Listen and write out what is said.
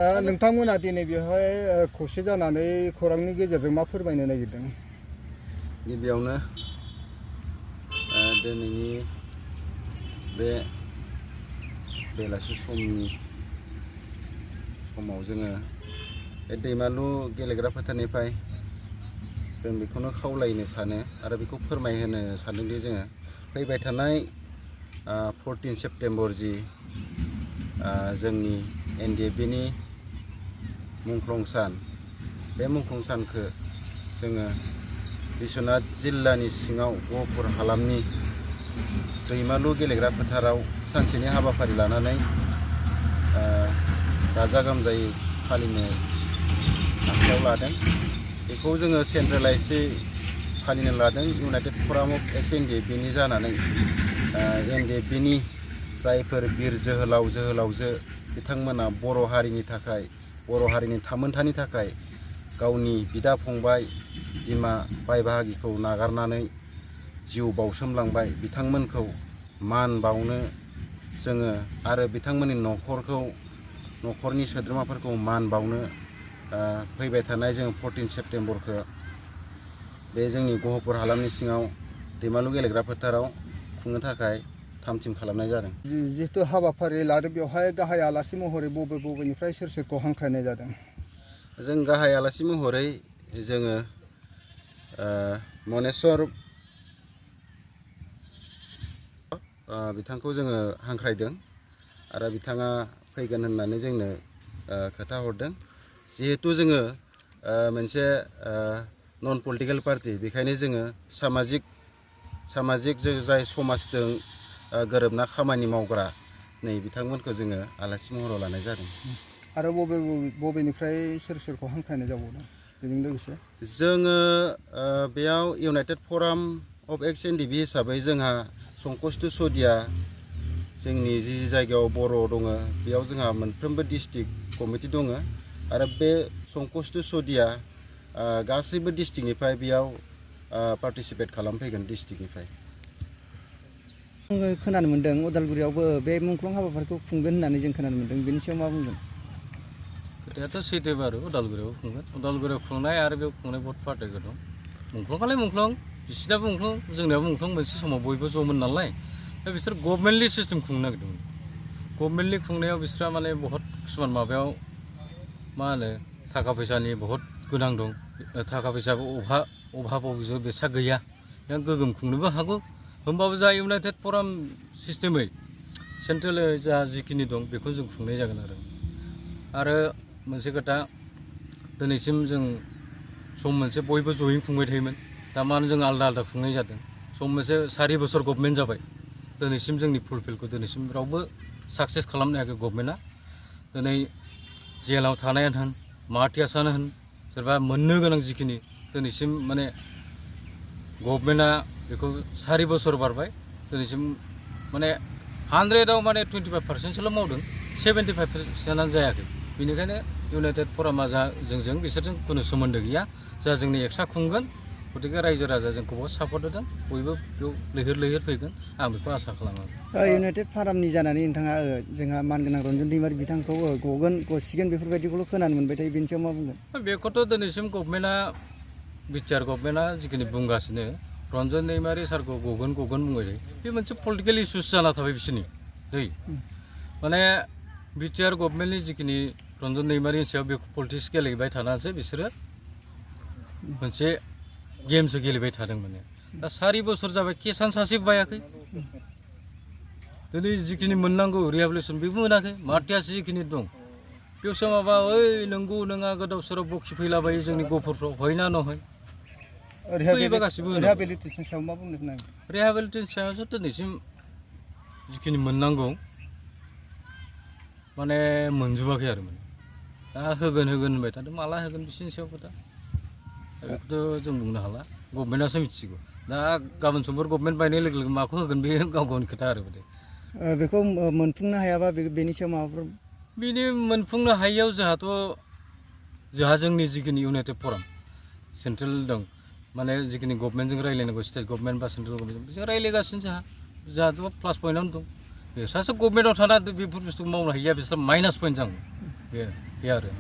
नोंथांमोना दिनै बेवहाय खौसे जानानै खौरांनि गेजेरजों मा फोरमायनो नागिरदों? गिबियावनो दिनैनि बे बेलासि समाव जोङो बे दैमालु गेलेग्रा फोथारनिफ्राय जों बेखौनो खावलायनो सानो आरो बेखौ फोरमायहोनो सानदोंदि जोङो फैबाय थानाय 14 सेप्तेम्बर जि जोंनि NDFBनि मुंख्लं सान, बे मुंख्लं सानखौ जोङो बिश्वनाथ जिल्लानि सिङाव गहपुर हालामनि दैमालु गेलेग्रा फोथाराव सानसेनि हाबाफारि लानानै गाजा गोमजायै फालिनो आखायाव लादों। बेखौ जोङो सेन्ट्रेलाइजै फालिनो लादों इउनाइटेड फराम अफ एक्स NDFBनि जानानै NDFBनि जायफोर बिर जोहोलावजो बिथांमोना बर' हारिनि थाखाय, बर' हारिनि थामोन्थानि थाखाय गावनि बिदा फंबाय, बिमा बाय बाहागिखौ नागारनानै जिउ बाउसोमलांबाय, बिथांमोनखौ मान बावनो जोङो आरो बिथांमोननि न'खरनि सोद्रोमाफोरखौ मान बावनो फैबाय थानाय जोङो 14 सेप्तेम्बरखौ बे जोंनि गहपुर हालामनि सिङाव दैमालु गेलेग्रा फोथाराव खुंनो थाखाय थाम-थिम खालामनाय जादों। जिहेतु हाबाफारि लादों बेवहाय गाहाय आलासि महरै बबेनिफ्राय सोरखौ हांख्रायनाय जादों? जों गाहाय आलासि महरै जोङो मनेस्वर बिथांखौ जोङो हांख्रायदों आरो बिथाङा फैगोन होननानै जोंनो खोथा हरदों। जिहेतु जोङो मोनसे नन पलिटिकेल पार्टी, बेखायनो जोङो सामाजिक जाय समाजजों गोरोबना खामानि मावग्रा बिथांमोनखौ जोङो आलासि महराव लानाय जादों। आरो बबेनिफ्राय सोरखौ हांख्रायनाय जाबावदों बेजों लोगोसे? जोङो बेयाव इउनाइटेड फराम अफ एक्स NDFB हिसाबै जोंहा संकष्ट सदिया जोंनि जि जायगायाव बर' दङ बेयाव जोंहा मोनफ्रोमबो डिस्ट्रिक्ट कमिटि दङ आरो बे संकष्ट सदिया गासैबो डिस्ट्रिक्टनिफ्राय बेयाव पार्टिसिपेट खालामफैगोन डिस्ट्रिक्टनिफ्राय। खोनानो मोन्दों उदालगुरियावबो बे मुंख्लं हाबाफारिखौ खुंगोन होननानै जों खोनानो मोन्दों, बेनि सायाव मा बुंगोन? खोथायाथ' सैथो बारु उदालगुरियाव खुंगोन। उदालगुरियाव खुंनाय आरो बेयाव खुंनाय बहुत पार्थक्य दं। मुंख्लंआलाय मुंख्लं, बिसिनाबो मुंख्लं, जोंनियाबो मुंख्लं, मोनसे समाव बयबो ज'मोन नालाय। दा बिसोर गभर्नमेन्टलि सिस्टेम खुंनो नागिरदोंमोन। गभर्नमेन्टलि खुंनायाव बिसोरहा माने बहुत किसुमान माबायाव मा होनो थाखा फैसानि बहुत गोनां दं, थाखा फैसाबो अभाबाव बेसा गैया, गोगोम खुंनोबो हागौ। होमबाबो जा इउनाइटेड फराम सिस्टेमै सेन्ट्रेल जा जिखिनि दं बेखौ जों खुंनाय जागोन आरो मोनसे खोथा, दिनैसिम जों सम मोनसे बयबो जयै खुंबाय थायोमोन, दा मानो जों आलदा आलदा खुंनाय जादों। सम मोनसे 4 बोसोर गभर्नमेन्ट जाबाय, दिनैसिम जोंनि फुलफिलखौ दिनैसिम रावबो साक्सेस खालामनो हायाखै गभर्नमेन्टआ। दिनै जेलाव थानायानो होन, मारटियार्सआनो होन, सोरबा मोननो गोनां जिखिनि दिनैसिम माने गभर्नमेन्टआ बेखौ 4 बोसोर बारबाय, दिनैसिम माने 100आव माने 25%सोल' मावदों, 75%आनो जायाखै। बेनिखायनो इउनाइटेड फरामा जोंजों बिसोरजों खुनु सोमोन्दो गैया, जा जोंनि एक्सट्रा खुंगोन। गतिके रायजो राजा जोंखौ बहुत सापर्ट होदों, बयबो बेयाव लैहोर फैगोन, आं बेखौ आसा खालामो। इउनाइटेड फरामनि जानानै नोंथाङा जोंहा मानगोनां रन्जन दैमारि बिथांखौ गसिगोन बेफोरबायदिखौल' खोनानो मोनबाय थायो, बेनि सायाव मा बुंगोन? बेखौथ' दिनैसिम गभर्नमेन्टआ, बिटिआर गभर्नमेन्टआ जिखिनि बुंगासिनो रन्जन दैमारि सारखौ गगोन बुंबाय थायो, बे मोनसे पलिटिकेल इस्युस जाना थाबाय बिसोरनि माने बिटिआर गभर्नमेन्टनि जिखिनि रन्जन दैमारिनि सायाव बे पलिटिक्स गेलेबाय थानानैसो बिसोरो मोनसे गेमसो गेलेबाय थादों। माने दा 4 बोसोर जाबाय, केसानो सासे बायाखै। दिनै जिखिनि मोननांगौ रिहेबिलिटेसन बेबो मोनाखै। मारटियार्स जिखिनि दं बेयावसो माबा नंगौ नङा गोदाव सोराव बखि फैलाबायो जोंनि गहपुरफ्राव, हयना नहय। रिहेबिलिटेसन सायाव मा बुंनो नागिरदों? रिहेबिलिटेसन सायावसो दिनैसिम जिखिनि मोननांगौ माने मोनजोबाखै आरो माने दा होगोन होनबाय थादों, माला होगोन बिसोरनि सायाव खोथा, बेखौथ' जों बुंनो हाला, गभर्नमेन्टआसो मिथिगौ। दा गाबोन समफोर गभर्नमेन्ट बायनाय लोगो लोगो माखौ होगोन बे गावनि खोथा आरो बेखौ मोनफुंनो हायाबा बेनि सायाव माबाफोर? बिनि मोनफुंनो हायियाव जोंहा जोंनि जिखिनि इउनाइटेड फराम सेन्ट्रेल दं, माने जिखिनि गभर्नमेन्टजों रायज्लायनांगौ, स्टेट गभर्नमेन्ट बा सेन्ट्रेल गभर्नमेन्ट बिसोर रायज्लायगासिनो। जोंहाथ' प्लास पइन्टआवनो दं, बिसोरसो गभर्नमेन्टआव थाना बेफोर बुस्थुखौ मावनो हायिया बिसोर माइनास पइन्ट जागोन बे। बे आरो